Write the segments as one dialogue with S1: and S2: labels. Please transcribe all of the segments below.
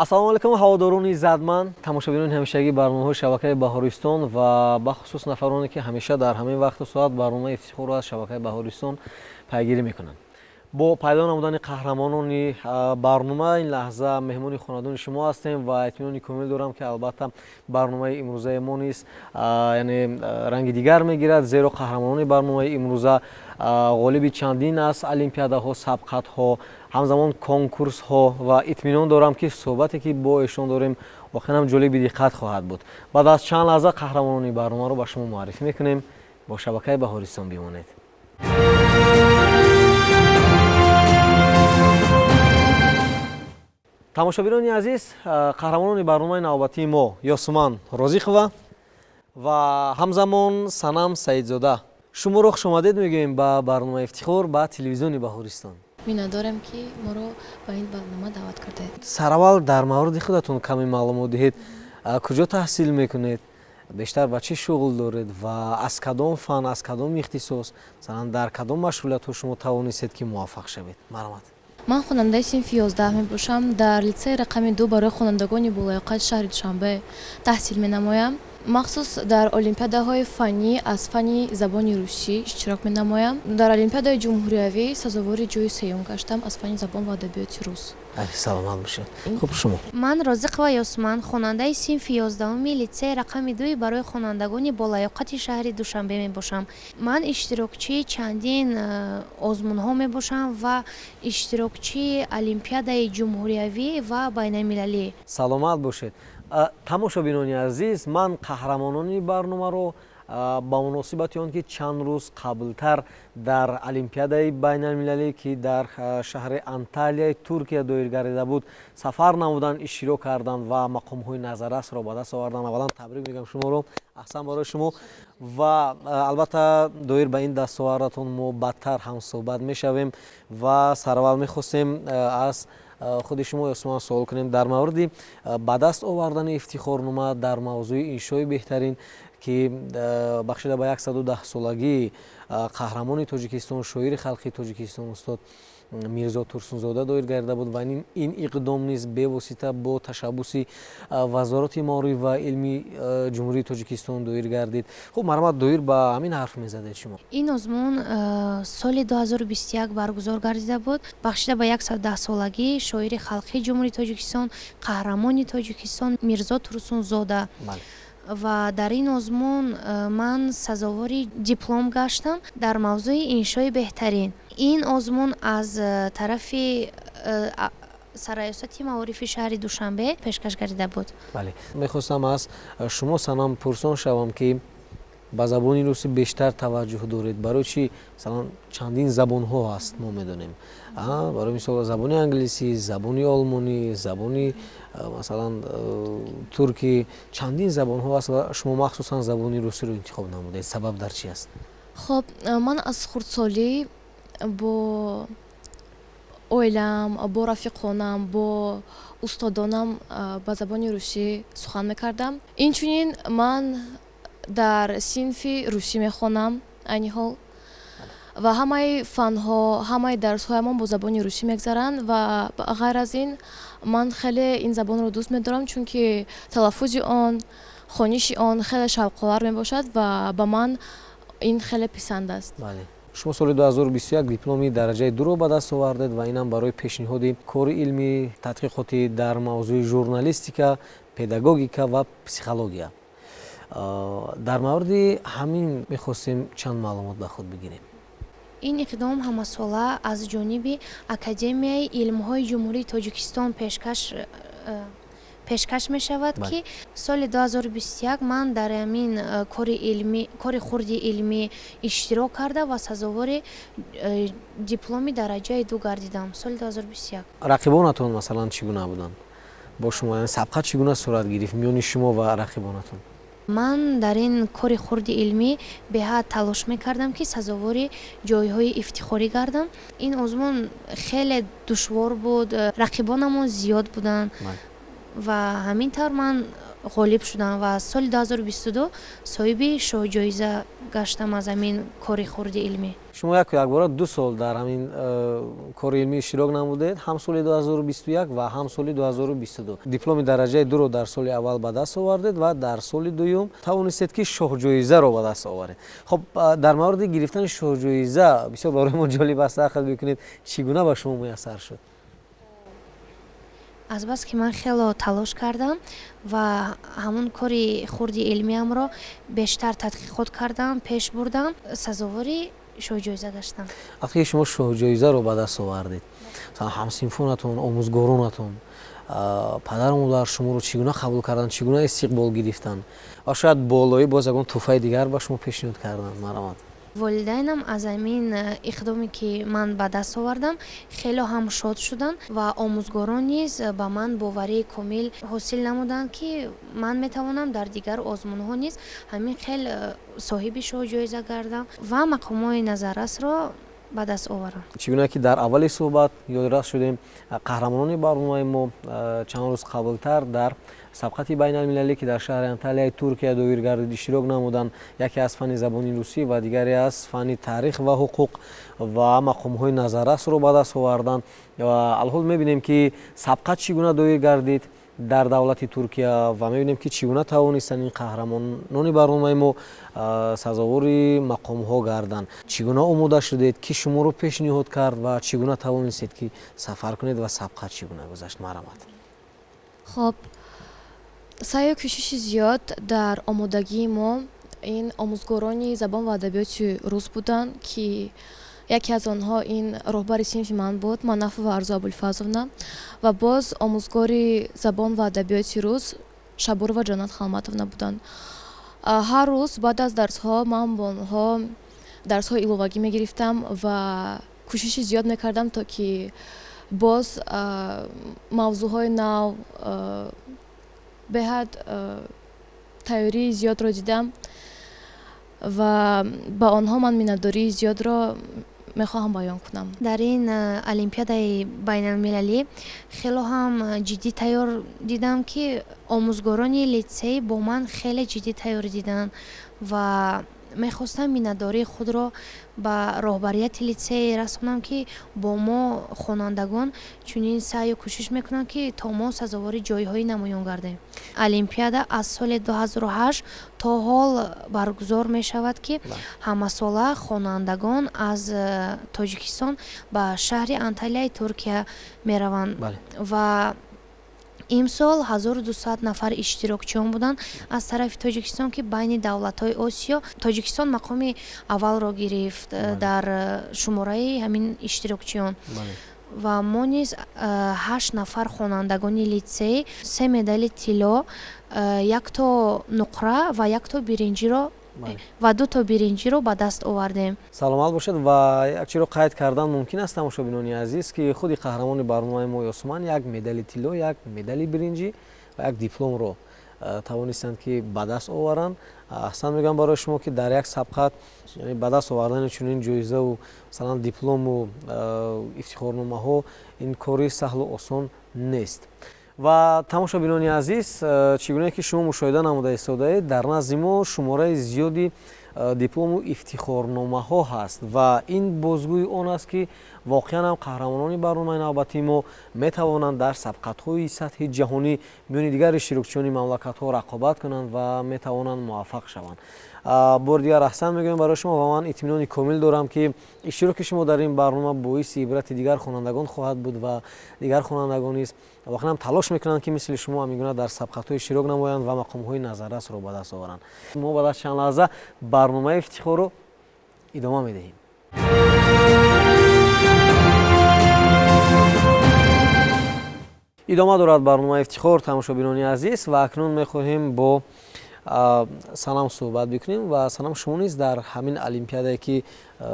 S1: Ассалому алайкум, ҳаводорони иззатманд, тамошобинони ҳамешагии барномаҳои шабакаи Баҳористон ва бахусус нафароне, ки ҳамеша дар ҳамин вақту соат барномаи Ифтихорро аз шабакаи Баҳористон пайгирӣ мекунанд. Бо пайдо намудани қаҳрамонони барнома ин лаҳза меҳмони хонадони шумо ҳастем ва итминони комил дорам, ки албатта барномаи имрӯзаи мо низ яъне ранги дигар мегирад, зеро қаҳрамонони барномаи имрӯза ғолиби чандин аз олимпиадаҳо, сабқатҳо, ҳамзамон конкурсҳо ва итминон дорам, ки суҳбате, ки бо эшон дорем, воқеан ҳам ҷолиби диққат хоҳад буд. Баъд аз чанд лаҳза қаҳрамонони барномаро ба шумо муаррифӣ мекунем. Бо шабакаи Баҳористон бимонед. Тамошобинони азиз, қаҳрамонони барномаи навбатии мо Ёсуман Розиқова ва ҳамзамон Санам Саидзода, шуморо хушомадед мегӯем ба барномаи Ифтихор ба телевизиони Баҳористон.
S2: Миннатдорем, ки моро ба ин барнома даъват кардаед.
S1: Сараввал дар мавриди худатон каме маълумот диҳед. Куҷо таҳсил мекунед, бештар ба чӣ шуғл доред ва аз кадом фан, аз кадом ихтисос, масалан, дар кадом машғулиятҳо шумо тавонистед, ки муваффақ шавед? Марҳамат.
S2: Ман хонандаи синфи 11 мебошам. Дар литсеи рақами 2 барои хонандагони болаёқат шаҳри Душанбе таҳсил менамоям. Махсус дар олимпиадаҳои фаннӣ аз фанни забони русӣ иштирок менамоям. Дар олимпиадаи ҷумҳуриявӣ сазовори ҷои сеюм гаштам аз фанни забон ва адабиёти рус.
S1: Саломат бошед. Хуб, шумо?
S3: Ман Розиқова Ёсуман, хонандаи синфи 11-уми литсеи рақами 2 барои хонандагони болаёқати шаҳри Душанбе мебошам. Ман иштирокчии чандин озмунҳо мебошам ва иштирокчии олимпиадаи ҷумҳуриявӣ ва байналмилалӣ.
S1: Саломат бошед. Тамошобинони азиз, ман қаҳрамонони барномаро ба муносибати он ки чанд рӯз қаблтар дар олимпиадаи байналмилалӣ, ки дар шаҳри Анталияи Туркия доир гардида буд, сафар намуданд, иштирок карданд ва мақомҳои назаррасро ба даст оварданд. Аввалан табрик мегӯям шуморо, аҳсан барои шумо, ва албатта доир ба ин дастовардатон мо баъдтар ҳам суҳбат мешавем. Ва сараввал мехостем аз худи шумо, Ёсуман, суол кунем дар мавриди ба даст овардани ифтихорнома дар мавзӯи иншои беҳтарин, ки бахшида ба 110-солагии қаҳрамони Тоҷикистон, шоири халқи Тоҷикистон устод Мирзо Турсунзода доир гардида буд ва ин иқдом низ бевосита бо ташаббуси Вазорати маориф ва илми Ҷумҳурии Тоҷикистон доир гардид. Хуб, марҳамат, доир ба ҳамин ҳарф мезадед шумо.
S3: Ин озмун соли 2021 баргузор гардида буд, бахшида ба 110-солагии шоири халқии Ҷумҳурии Тоҷикистон, қаҳрамони Тоҷикистон Мирзо Турсунзода. Ва дар ин озмун ман сазовори диплом гаштам дар мавзӯи иншои беҳтарин. Ин озмун аз тарафи Сарраёсати маорифи шаҳри Душанбе пешкаш гардида буд.
S1: Бале, мехостам аз шумо, Санам, пурсон шавам, ки ба забони русӣ бештар таваҷҷӯҳ доред. Барои чӣ? Масалан, чандин забонҳо ҳаст, мо медонем, барои мисол, забони англисӣ, забони олмонӣ, забони, масалан, туркӣ, чандин забонҳо ҳаст ва шумо махсусан забони русиро интихоб намудед. Сабаб дар чӣ аст?
S2: Хоб, ман аз хурдсолӣ бо оилам, бо рафиқонам, бо устодонам ба забони русӣ сухан мекардам. Инчунин ман дар синфи русӣ мехонам айни ҳол ва ҳамаи фанҳо, ҳамаи дарсҳоямон бо забони русӣ мегзаранд. Ва ғайр аз ин, ман хеле ин забонро дӯст медорам, чунки талаффузи он, хониши он хеле шавқовар мебошад ва ба ман ин хеле писанд аст.
S1: Бале, шумо соли 2021 дипломи дараҷаи 2-ро ба даст овардед ва инам барои пешниҳоди кори илмӣ тадқиқотӣ дар мавзӯи журналистика, педагогика ва психология. Дар мавриди ҳамин мехостем чанд маълумот ба худ бигирем.
S3: Ин иқдом ҳамасола аз ҷониби Академияи илмҳои Ҷумҳурии Тоҷикистон пешкаш мешавад, ки соли 2021 ман дар ҳамин кори илмӣ, кори хурди илмӣ иштирок карда ва сазовори дипломи дараҷаи 2 гардидам соли 2021.
S1: Рақибонатон, масалан, чӣ гуна буданд бо шумо? Яъне сабқат чӣ гуна сурат гирифт миёни шумо ва рақибонатон?
S3: Ман дар ин кори хурди илмӣ беҳад талош мекардам, ки сазовори ҷойҳои ифтихорӣ гардам. Ин озмун хеле душвор буд, рақибонамон зиёд буданд ва ҳамин тавр ман Ғолиб шудам ва соли 2022 соҳиби шоҳҷоиза гаштам аз ҳамин кори хурди илмӣ.
S1: Шумо яку якбора 2 сол дар ҳамин кори илмӣ иштирок намудед, ҳам соли 2021 ва ҳам соли 2022. Дипломи дараҷаи 2-ро дар соли аввал ба даст овардед ва дар соли дуюм тавонистед, ки шоҳҷоизаро ба даст оваред. Хоб, дар мавриди гирифтани шоҳҷоиза бисёр барои мо ҷолиб аст, нақл бикунед, чӣ гуна ба шумо муяссар шуд?
S3: Азбаски ман хело талош кардам ва ҳамон кори хурди илмиамро бештар тадқиқот кардам, пеш бурдам, сазовори шоҳҷоиза гаштам.
S1: Вақте ки шумо шоҳҷоизаро ба даст овардед, масалан, ҳамсинфонатон, омӯзгоронатон, падару модар шуморо чӣ гуна қабул карданд, чӣ гуна истиқбол гирифтанд ва шояд болоӣ боз ягон тӯҳфаи дигар ба шумо пешниҳод карданд? Марҳамат.
S3: Волидайнам аз ҳамин иқдоме, ки ман ба даст овардам, хело ҳам шод шуданд ва омӯзгорон низ ба ман боварии комил ҳосил намуданд, ки ман метавонам дар дигар озмунҳо низ ҳамин хел соҳиби шоҳҷоиза гардам ва мақомҳои назаррасро ба даст оварам.
S1: Чӣ гуна ки дар аввали суҳбат ёдрас шудем, қаҳрамонони барномаи мо чанд рӯз қаблтар дар сабқати байналмилалӣ, ки дар шаҳри Анталияи Туркия доир гардид, иштирок намуданд. Яке аз фанни забони русӣ ва дигаре аз фанни таърих ва ҳуқуқ ва мақомҳои назаррасро ба даст оварданд. Ва алҳол мебинем, ки сабқат чӣ гуна доир гардид дар давлати Туркия ва мебинем, ки чӣ гуна тавонистанд ин қаҳрамонони барномаи мо сазовори мақомҳо гарданд. Чӣ гуна омода шудед, ки шуморо пешниҳод кард ва чӣ гуна тавонистед, ки сафар кунед ва сабқат чӣ гуна гузашт? Марҳамат.
S2: Хоб, саъю кӯшиши зиёд дар омодагии мо ин омӯзгорони забон ва адабиёти рус буданд, ки яке аз онҳо ин роҳбари синфи ман буд, Манафова Арзу Абулфазовна, ва боз омӯзгори забон ва адабиёти рус Шабурова Ҷаннат Халматовна буданд. Ҳар рӯз баъд аз дарсҳо ман бо онҳо дарсҳои иловагӣ мегирифтам ва кӯшиши зиёд мекардам, то ки боз мавзӯъҳои нав, беҳад тайёрии зиёдро дидам ва ба онҳо ман миннатдории зиёдро мехоҳам баён кунам.
S3: Дар ин олимпиадаи байналмилалӣ хело ҳам ҷиддӣ тайёр дидам, ки омӯзгорони литсей бо ман хеле ҷиддӣ тайёр диданд ва мехостам миннатдории худро ба роҳбарияти литсей расонам, ки бо мо хонандагон чунин саъю кӯшиш мекунанд, ки то мо сазовори ҷойҳои намоён гардем. Олимпиада аз соли 2008 то ҳол баргузор мешавад, ки ҳамасола хонандагон аз Тоҷикистон ба шаҳри Анталияи Туркия мераванд ва имсол 1200 нафар иштирокчиён буданд аз тарафи Тоҷикистон, ки байни давлатҳои Осиё Тоҷикистон мақоми аввалро гирифт дар шумораи ҳамин иштирокчиён. Ва мо низ 8 нафар хонандагони литсей 3 медали тилло, якто нуқра ва якто биринҷиро ва 2 то биринҷиро ба даст овардем.
S1: Саломат бошед. Ва як чиро қайд кардан мумкин аст, тамошобинони азиз, ки худи қаҳрамони барномаи мо Ёсуман як медали тилло, як медали биринҷӣ ва як дипломро тавонистанд, ки ба даст оваранд. Аҳсан мегӯям барои шумо, ки дар як сабқат ба даст овардани чунин ҷоизаву, масалан, диплому ифтихорномаҳо ин кори саҳлу осон нест. Ва тамошобинони азиз, чӣ гуна ки шумо мушоҳида намуда истодаед, дар назди мо шумораи зиёди диплому ифтихорномаҳо ҳаст ва ин бозгӯи он аст, ки воқеан ҳам қаҳрамонони барномаи навбатии мо метавонанд дар сабқатҳои сатҳи ҷаҳонӣ миёни дигар иштирокчиёни мамлакатҳо рақобат кунанд ва метавонанд муваффақ шаванд. Бори дигар аҳсан мегӯям барои шумо ва ман итминони комил дорам, ки иштироки шумо дар ин барнома боиси ибрати дигар хонандагон хоҳад буд ва дигар хонандагон низ воқеан талош мекунанд, ки мисли шумо ҳамин гуна дар сабқатҳо иштирок намоянд ва мақомҳои назаррасро ба даст оваранд. Мо баъд аз чанд лаҳза барномаи Ифтихорро идома медиҳем. Идома дорад барномаи Ифтихор, тамошобинони азиз, ва акнун мехоҳем бо Санам суҳбат бикунем. Ва Санам, шумо низ дар ҳамин олимпиадае, ки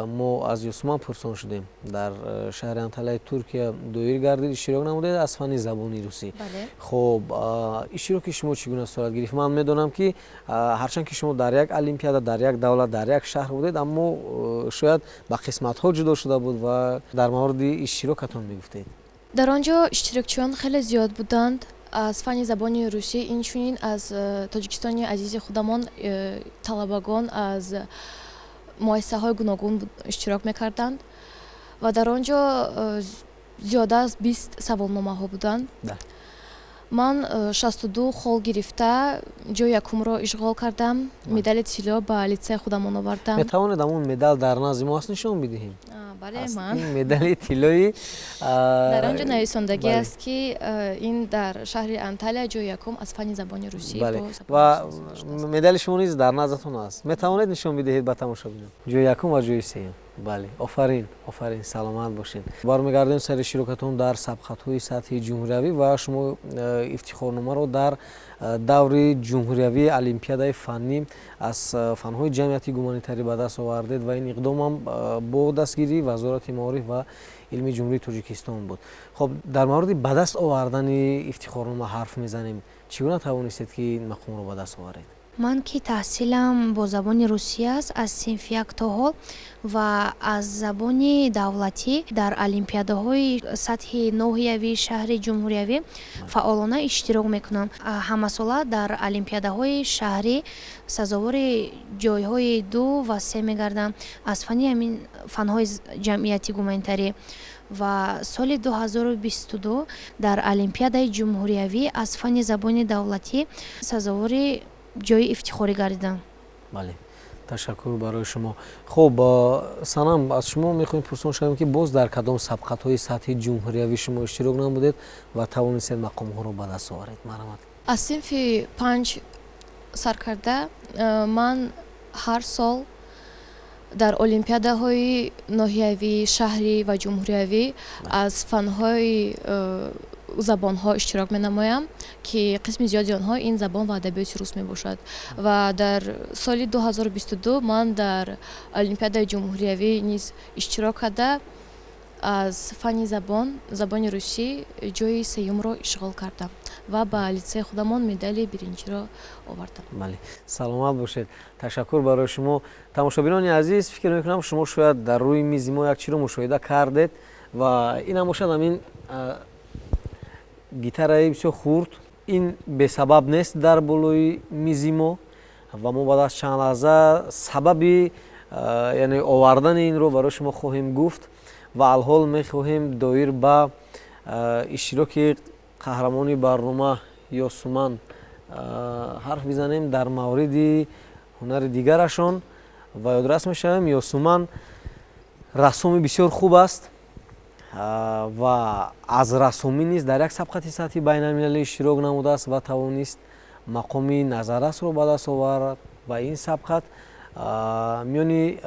S1: мо аз Юсуман пурсон шудем, дар шаҳри Анталияи Туркия доир гардид, иштирок намудед аз фанни забони русӣ. Хоб, иштироки шумо чӣ гуна сурат гирифт? Ман медонам, ки ҳарчанд ки шумо дар як олимпиада, дар як давлат, дар як шаҳр будед, аммо шояд ба қисматҳо ҷудо шуда буд ва дар мавриди иштирокатон мегуфтед.
S2: Дар он ҷо иштирокчиён хеле зиёд буданд. Аз фанни забони русӣ инчунин аз Тоҷикистони азизи худамон талабагон аз муассисаҳои гуногун иштирок мекарданд ва дар он ҷо зиёда аз 20 саволномаҳо буданд. Ман 62 хол гирифта, ҷои якумро ишғол кардам, медали тилло ба литсеи худамон овардам.
S1: Метавонед ҳамон медал дар назди мо аст, нишон бидиҳем?
S2: Бале, ман
S1: медали тиллои
S2: Дар он ҷо нависондагӣ аст, ки ин дар шаҳри Анталия ҷои якум аз фанни забони русӣ.
S1: Ва медали шумо низ дар наздатон аст, метавонед нишон бидиҳед ба тамошобинон? Ҷои якум ва ҷои сеюм. Бале, офарин, офарин, саломат бошед. Бармегардем сари иштирокатон дар сабқатҳои сатҳи ҷумҳуриявӣ ва шумо ифтихорномаро дар даври ҷумҳуриявии олимпиадаи фаннӣ аз фанҳои ҷамъиятии гуманитарӣ ба даст овардед ва ин иқдомам бо дастгирии Вазорати маориф ва илми Ҷумҳурии Тоҷикистон буд. Хоб, дар мавриди ба даст овардани ифтихорнома ҳарф мезанем. Чӣ гуна тавонистед, ки ин мақомро ба даст оваред?
S3: Ман ки таҳсилам бо забони русӣ аст аз синфи як то ҳол ва аз забони давлатӣ дар олимпиадаҳои сатҳи ноҳиявӣ, шаҳри, ҷумҳуриявӣ фаъолона иштирок мекунам. Ҳамасола дар олимпиадаҳои шаҳрӣ сазовори ҷойҳои ду ва се мегардам аз фанни ҳамин фанҳои ҷамъиятӣ гуманитарӣ ва соли 2022 дар олимпиадаи ҷумҳуриявӣ аз фанни забони давлатӣ сазовори ҷои ифтихорӣ гардидам.
S1: Бале, ташаккур барои шумо. Хуб, Санам, аз шумо мехоҳем пурсон шавем, ки боз дар кадом сабқатҳои сатҳи ҷумҳуриявӣ шумо иштирок намудед ва тавонистед мақомҳоро ба даст оваред? Марҳамат.
S2: Аз синфи 5 сар карда ман ҳар сол дар олимпиадаҳои ноҳиявӣ, шаҳрӣ ва ҷумҳуриявӣ аз фанҳои забонҳо иштирок менамоям, ки қисми зиёди онҳо ин забон ва адабиёти рус мебошад. Ва дар соли 2022 ман дар олимпиадаи ҷумҳуриявӣ низ иштирок карда, аз фанни забони русӣ ҷои сеюмро ишғол кардам ва ба литсеи худамон медали биринҷиро овардам.
S1: Бале, саломат бошед, ташаккур барои шумо. Тамошобинони азиз, фикр мекунам, шумо шояд дар рӯи мизи мо як чиро мушоҳида кардед ва инам бошад ҳамин гитараи бисёр хурд. Ин бесабаб нест дар болои мизи мо ва мо баъд аз чанд лаҳза сабаби, яъне овардани инро барои шумо хоҳем гуфт. Ва алҳол мехоҳем доир ба иштироки қаҳрамони барнома Ёсуман ҳарф бизанем дар мавриди ҳунари дигарашон ва ёдрас мешавем, Ёсуман рассоми бисёр хуб аст ва аз рассомӣ низ дар як сабқати сатҳи байналмилалӣ иштирок намудааст ва тавонист мақоми назаррасро ба даст оварад. Ва ин сабқат миёни,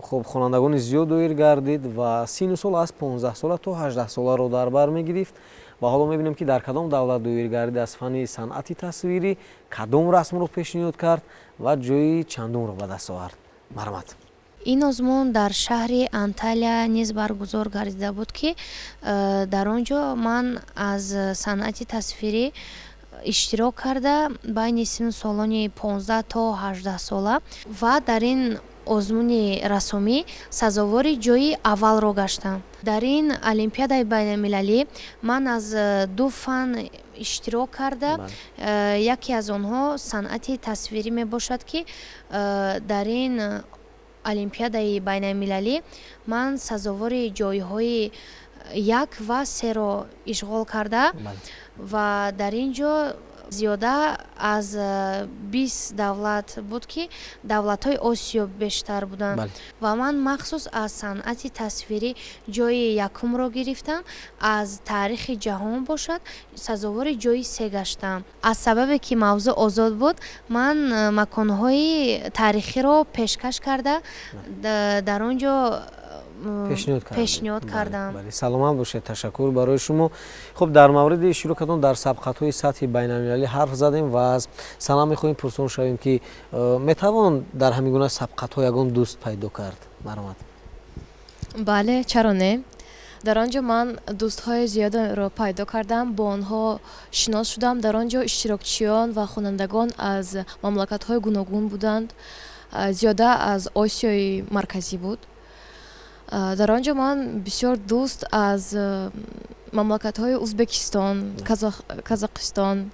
S1: хуб, хонандагони зиёд доир гардид ва синну сол аз 15сола то 18соларо дар бар мегирифт. Ва ҳоло мебинем, ки дар кадом давлат доир гардид, аз фанни санъати тасвирӣ кадом расмро пешниҳод кард ва ҷои чандумро ба даст овард. Марҳамат.
S3: Ин озмун дар шаҳри Анталия низ баргузор гардида буд, ки дар он ҷо ман аз санъати тасвирӣ иштирок карда байни синну солони 15 то 18 сола ва дар ин озмуни рассомӣ сазовори ҷои аввалро гаштам. Дар ин олимпиадаи байналмилалӣ ман аз ду фан иштирок карда, яке аз онҳо санъати тасвирӣ мебошад, ки дар ин олимпиадаи байналмилалӣ ман сазовори ҷойҳои як ва серо ишғол карда ва дар ин ҷо зиёда аз 20 давлат буд, ки давлатҳои Осиё бештар буданд, ва ман махсус аз санъати тасвирӣ ҷои якумро гирифтам, аз таърихи ҷаҳон бошад, сазовори ҷои се гаштам. Аз сабабе ки мавзӯъ озод буд, ман маконҳои таърихиро пешкаш карда, дар он ҷо пешниҳод кардам.
S1: Саломат бошед, ташаккур барои шумо. Хуб, дар мавриди иштирокатон дар сабқатҳои сатҳи байналмилалӣ ҳарф задем ва аз Санам мехоҳем пурсон шавем, ки метавон дар ҳамин гуна сабқатҳо ягон дӯст пайдо кард? Марҳамат.
S2: Бале, чаро не? Дар он ҷо ман дӯстҳои зиёдеро пайдо кардам, бо онҳо шинос шудам. Дар он ҷо иштирокчиён ва хонандагон аз мамлакатҳои гуногун буданд, зиёда аз Осиёи Марказӣ буд. Дар он ҷо ман бисёр дӯст аз мамлакатҳои Узбекистон, Казоқистон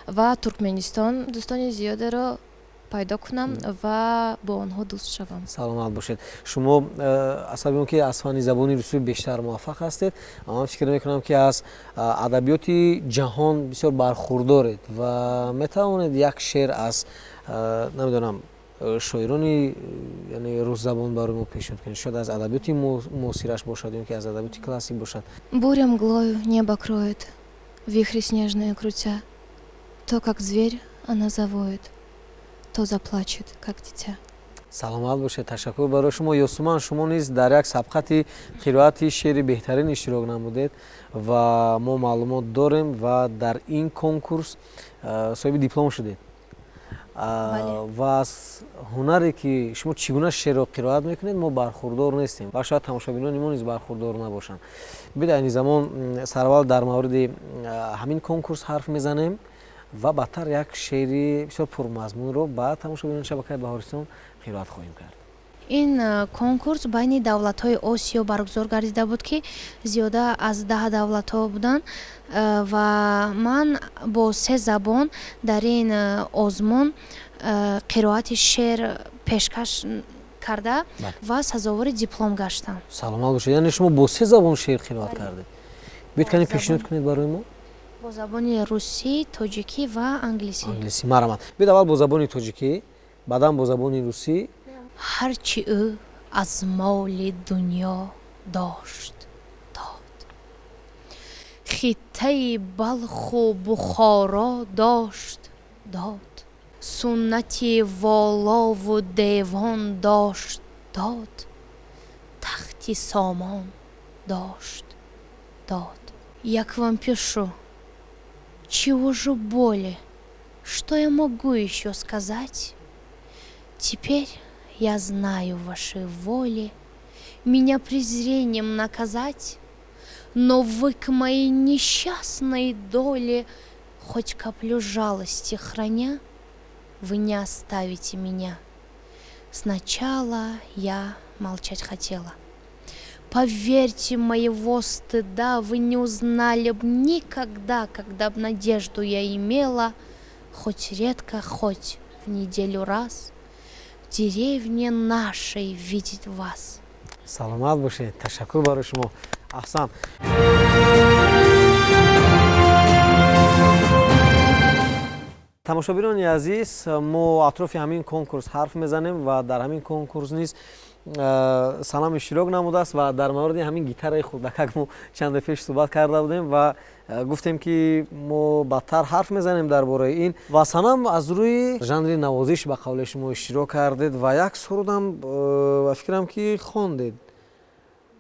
S2: ва Туркменистон дӯстони зиёдеро пайдо кунам ва бо онҳо дӯст шавам.
S1: Саломат бошед. Шумо асаби он ки аз фанни забони русӣ бештар муваффақ ҳастед, ман фикр мекунам ки аз адабиёти ҷаҳон бисёр бархурдоред ва метавонед як шеър аз намедонам шоирони яъне русзабон барои мо пешниҳод кунед. Шояд аз адабиёти муосираш бошад ё ки аз адабиёти классик бошад.
S2: Буря мглою небо кроет, вихри снежные крутя, то как зверь она завоет, то заплачет, как дитя.
S1: Саломат бошед, ташаккур барои шумо. Ёсуман, шумо низ дар як сабқати қироати шеъри беҳтарин иштирок намудед ва мо маълумот дорем ва дар ин конкурс соҳиби диплом шудед. Ва аз ҳунаре ки шумо чӣ гуна шеърро қироат мекунед, мо бархурдор нестем ва шояд тамошобинони мо низ бархурдор набошанд. Биёед айни замон сараввал дар мавриди ҳамин конкурс ҳарф мезанем ва баъдтар як шеъри бисёр пурмазмунро ба тамошобинони шабакаи Баҳористон қироат хоҳем кард.
S3: Ин конкурс байни давлатҳои Осиё баргузор гардида буд, ки зиёда аз 10 давлатҳо буданд ва ман бо 3 забон дар ин озмун қироати шеър пешкаш карда ва сазовори диплом гаштам.
S1: Саломат бошед. Яъне шумо бо 3 забон шеър қироат кардед. Биёед кани пешниҳод кунед барои мо.
S3: Бо забони русӣ, тоҷикӣ ва англисӣ.
S1: Англисӣ, марҳамат. Биёед аввал бо забони тоҷикӣ, баъдан бо забони русӣ.
S3: Ҳарчи ӯ аз моли дунё дошт дод, хиттаи Балху Бухоро дошт дод, суннати волову девон дошт дод, тахти сомон дошт дод. Я к вам пишу, чего же более, что я могу еще сказать? Теперь я знаю вашей воли меня презрением наказать, но вы к моей несчастной доле хоть каплю жалости храня, вы не оставите меня. Сначала я молчать хотела. Поверьте, моего стыда вы не узнали б никогда, когда б надежду я имела, хоть редко, хоть в неделю раз, в деревне нашей видеть вас.
S1: Саломат бошед, ташаккур барои шумо. Аҳсан. Тамошобинони азиз, мо атрофи ҳамин конкурс ҳарф мезанем ва дар ҳамин конкурс низ Санам иштирок намудааст ва дар мавриди ҳамин гитараи хурдакак мо чанде пеш суҳбат карда будем ва гуфтем ки мо бадтар ҳарф мезанем дар бораи ин. Ва Санам аз рӯи жанри навозиш ба қавле шумо иштирок кардед ва як сурудам ба фикрам ки хондед.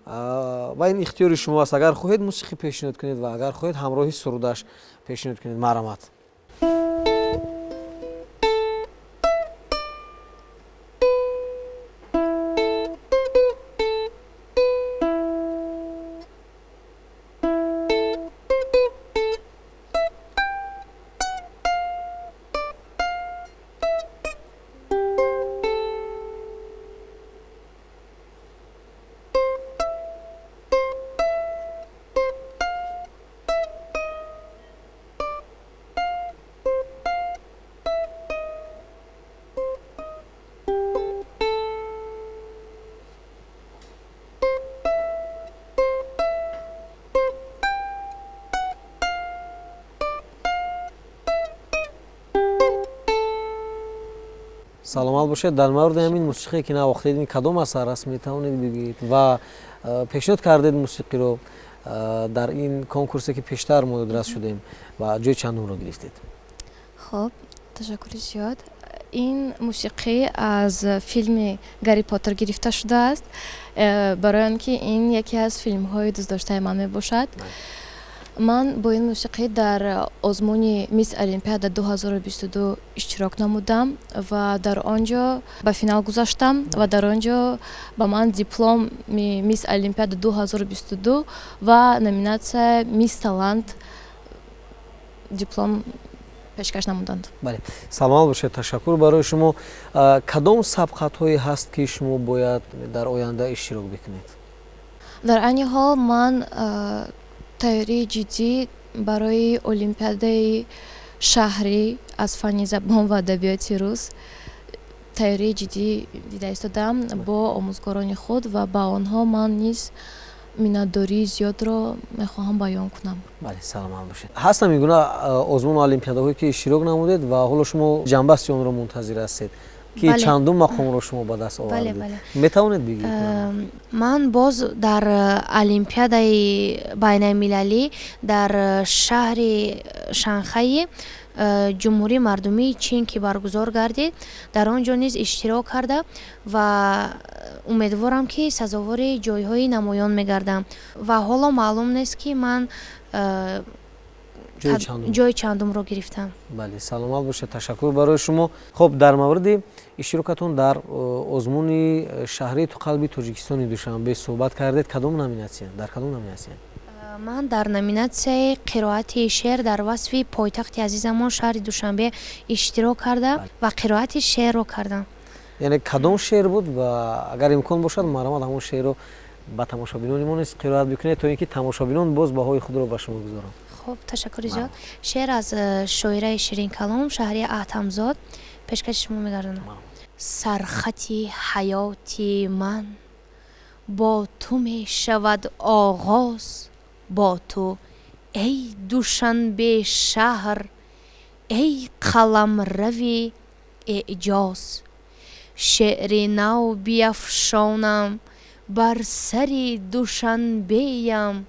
S1: Ва ин ихтиёри шумо аст, агар хоҳед мусиқӣ пешниҳод кунед ва агар хоҳед ҳамроҳи сурудаш пешниҳод кунед. Марҳамат. Саломат бошед. Дар мавриди ҳамин мусиқие ки навохтед, ин кадом асар аст, метавонед бигӯед ва пешниҳод кардед мусиқиро дар ин конкурсе ки пештар мо ёдрас шудем ва ҷои чандумро гирифтед?
S2: Хоб, ташаккури зиёд. Ин мусиқӣ аз филми Гарри Поттер гирифта шудааст, барои он ки ин яке аз филмҳои дӯстдоштаи ман мебошад. Ман бо ин мусиқӣ дар озмуни Мисс Олимпиада 2022 иштирок намудам ва дар он ҷо ба финал гузаштам ва дар он ҷо ба ман дипломи Мисс Олимпиада 2022 ва номинатсия Мисс Талант диплом пешкаш намуданд.
S1: Бале, саломат бошед, ташаккур барои шумо. Кадом сабқатҳое ҳаст ки шумо бояд дар оянда иштирок бикунед?
S2: Дар айни ҳол ман тайёрии ҷиддӣ барои олимпиадаи шаҳрӣ аз фанни забон ва адабиёти рус тайёрии ҷиддӣ дида истодам бо омӯзгорони худ ва ба онҳо ман низ миннатдории зиёдро мехоҳам баён кунам.
S1: Бале, саломат бошед. Ҳастам ин гуна озмуну олимпиадаҳое ки иштирок намудед ва ҳоло шумо ҷанбасти онро мунтазир ҳастед, ки чандум мақомро шумо ба даст овардед? Метавонед бигӯед?
S3: Ман боз дар олимпиадаи байналмилалӣ дар шаҳри Шанхаи Ҷумҳурии Мардумии Чин, ки баргузор гардид, дар он ҷо низ иштирок карда ва умедворам, ки сазовори ҷойҳои намоён мегардам. Ва ҳоло маълум нест, ки ман ҷои чандумро гирифтам.
S1: Бале, саломат бошед, ташаккур барои шумо. Хуб, дар мавриди иштирокатон дар озмуни шаҳрии ту қалби Тоҷикистони Душанбе суҳбат кардед. Кадом номинатсия? Дар кадом номинатсия?
S3: Ман дар номинатсияи қироати шеър дар васфи пойтахти азизамон шаҳри Душанбе иштирок карда ва қироати шеърро кардам.
S1: Яъне кадом шеър буд ва агар имкон бошад, марҳамат, ҳамон шеърро ба тамошобинони мо низ қироат бикунед, то ин ки тамошобинон боз баҳои худро ба шумо гузоранд.
S3: Хуб, ташаккури зиёд. Шеър аз шоираи ширинкалом Шаҳрия Аҳтамзод пешкаши шумо мегардонам. Сархати ҳаёти ман бо ту мешавад оғоз, бо ту, эй Душанбе шаҳр, эй қаламрави эъҷоз. Шеъри нав биафшонам бар сари Душанбеям,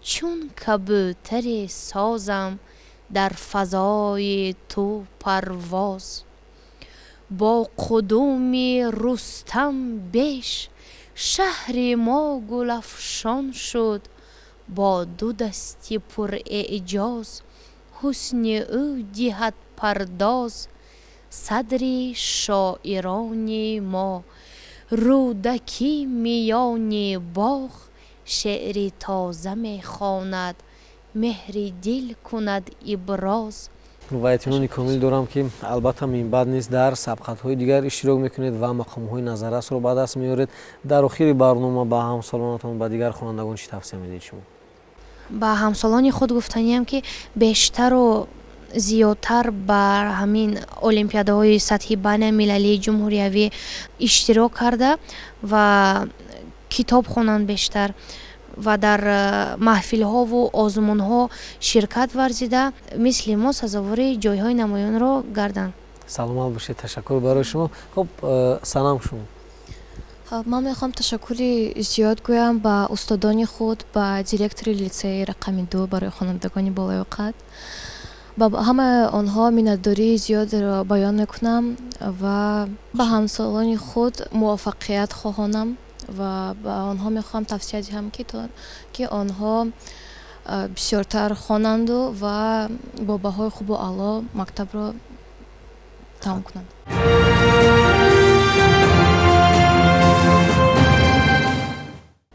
S3: чун кабӯтаре созам дар фазои ту парвоз. Бо қудуми Рустам беш шаҳри мо гулафшон шуд, бо ду дасти пурэъҷоз ҳусни ӯ диҳад пардоз садри шоирони мо. Рӯдакӣ миёни боғ шеъри тоза мехонад, меҳри дил кунад иброз.
S1: Ва эътимоди комил дорам, ки албатта минбаъд низ дар сабқатҳои дигар иштирок мекунед ва мақомҳои назаррасро ба даст меоред. Дар охири барнома ба ҳамсолонатон, ба дигар хонандагон чӣ тавсия медиҳед шумо?
S3: Ба ҳамсолони худ гуфтаниям, ки бештару зиёдтар ба ҳамин олимпиадаҳои сатҳи байналмилалии ҷумҳуриявӣ иштирок карда ва китоб хонанд бештар ва дар маҳфилҳову озмунҳо ширкат варзида, мисли мо сазовори ҷойҳои намоёнро гарданд.
S1: Саломат бошед, ташаккур барои шумо. Хуб, Санам, шумо?
S2: Ман мехоҳам ташаккури зиёд гӯям ба устодони худ, ба директори литсеи рақами 2 барои хонандагони болаёқат. Ба ҳамаи онҳо миннатдории зиёдро баён мекунам ва ба ҳамсолони худ муваффақият хоҳонам ва ба онҳо мехоҳам тавсия диҳам, ки онҳо бисёртар хонанду ва бо баҳои хубу аъло мактабро тамом кунанд.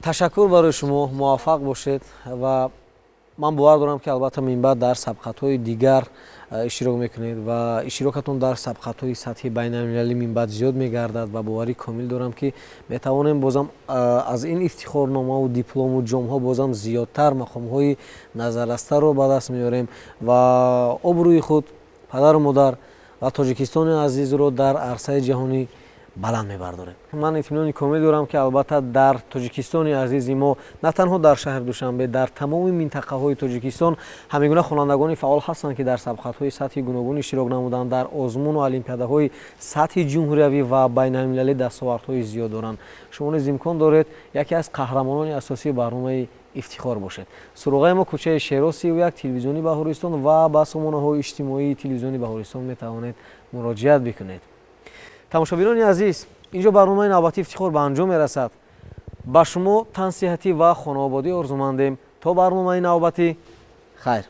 S1: Ташаккур барои шумо, муваффақ бошед ва ман бовар дорам, ки албатта минбаъд дар сабқатҳои дигар иштирок мекунед ва иштирокатон дар сабқатҳои сатҳи байналмилалӣ минбаъд зиёд мегардад ва боварӣ комил дорам, ки метавонем бозам аз ин ифтихорномаву диплому ҷомҳо бозам зиёдтар мақомҳои назаррастарро ба даст меорем ва обрӯи худ, падару модар ва Тоҷикистони азизро дар арсаи ҷаҳонӣ баланд мебардорем. Ман итминони комил дорам, ки албатта дар Тоҷикистони азизи мо, на танҳо дар шаҳри Душанбе, дар тамоми минтақаҳои Тоҷикистон ҳамин гуна хонандагони фаъол ҳастанд, ки дар сабқатҳои сатҳи гуногун иштирок намуданд, дар озмуну олимпиадаҳои сатҳи ҷумҳуриявӣ ва байналмилалӣ дастовардҳои зиёд доранд. Шумо низ имкон доред яке аз қаҳрамонони асосии барномаи Ифтихор бошед. Суроғаи мо кӯчаи Шеро 31, телевизиони Баҳористон ва ба сомонаҳои иҷтимоии телевизиони Баҳористон метавонед муроҷиат бикунед. Тамошобинони азиз, инҷо барномаи навбатии Ифтихор ба анҷом мерасад. Ба шумо тансиҳатӣ ва хонаободӣ орзумандем. То барномаи навбатӣ, хайр.